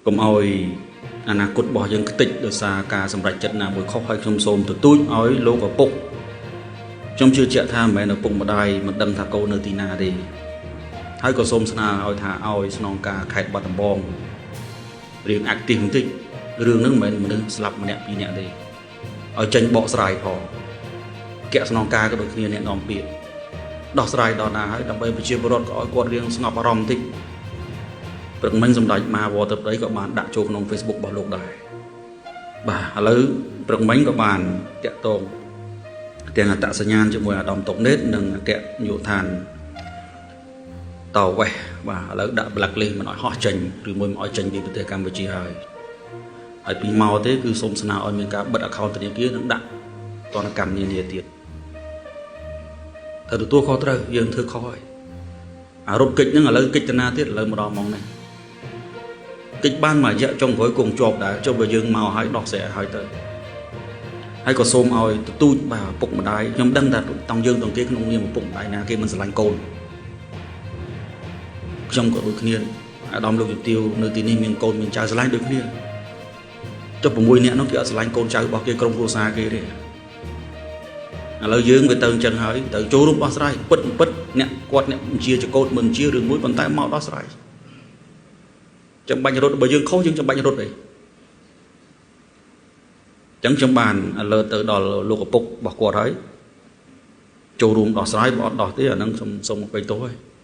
កុំឲ្យអនាគតរបស់យើងខ្ទេចដោយសារការសម្រេចចិត្តណាមួយខុសហើយខ្ញុំសូមទទូចឲ្យលោកឪពុកខ្ញុំជឿជាក់ថាមិនមែនឪពុកម្ដាយមិនដឹងថាកូននៅទីណាទេហើយក៏សូមស្នើឲ្យថាឲ្យស្នងការខេត្តបាត់ដំបងរៀង active បន្តិចរឿងហ្នឹងមិនមែនមនុស្សស្លាប់ម្នាក់ពីរនាក់ទេឲ្យចេញបកស្រាយផងគណៈស្នងការក៏ដូចគ្នាអ្នកនាំពាក្យដោះស្រាយដល់ណាហើយដើម្បីប្រជាពលរដ្ឋក៏ឲ្យគាត់រៀងស្ងប់អារម្មណ៍បន្តិចព្រឹកមិញសម្ដេចមហាវត្តប្តីក៏បានដាក់ចូលក្នុង Facebook របស់លោកដែរបាទឥឡូវព្រឹកមិញក៏បានតាក់ទងទាំងអត្តសញ្ញាណជាមួយអាដាមតុកណេតនិងអគ្គនាយកដ្ឋានតវេសបាទឥឡូវដាក់ blacklist មិនឲ្យហោះចេញឬមួយមិនឲ្យចេញពីប្រទេសកម្ពុជាហើយហើយពីមកទេគឺសូមស្នើឲ្យមានការបិទ account ធនាគារនិងដាក់ទណ្ឌកម្មនានាទៀតត្រូវទទួលខុសត្រូវយើងធ្វើខុសហើយអារត់កិច្ចហ្នឹងឥឡូវកិច្ចតាណាទៀតឥឡូវមកដល់ម៉ោងនេះកិច្ចបានមួយរយៈចុងក្រោយគង់ជាប់ដែរចុះបើយើងមកឲ្យដោះស្រាយឲ្យទៅហើយក៏សូមឲ្យទទូចបាទឪពុកម្ដាយខ្ញុំដឹងថាតង់យើងតង់គេក្នុងនាមឪពុកម្ដាយណាគេមិនស្រឡាញ់កូនខ្ញុំក៏ដូចគ្នាអាដាមលោកជំទាវនៅទីនេះមានកូនមានចៅស្រឡាញ់ដូចគ្នាចុះ6នាក់នោះគេអត់ស្រឡាញ់កូនចៅរបស់គេក្រុមគ្រួសារគេទេឥឡូវយើងវាទៅអញ្ចឹងហើយទៅចូលរួមដោះស្រាយពិតពិតអ្នកគាត់អ្នកបញ្ជាចកោតមិនជារឿងមួយប៉ុន្តែមកដោះស្រាយចាំបាច់រត់បើយើងខុសយើងចាំបាច់រត់អីចឹងខ្ញុំបាន alert ទៅដល់លោកឪពុករបស់គាត់ហើយចូលរួមដោះស្រាយបើអត់ដោះទេអានឹងខ្ញុំសូមអភ័យទោសហើយ។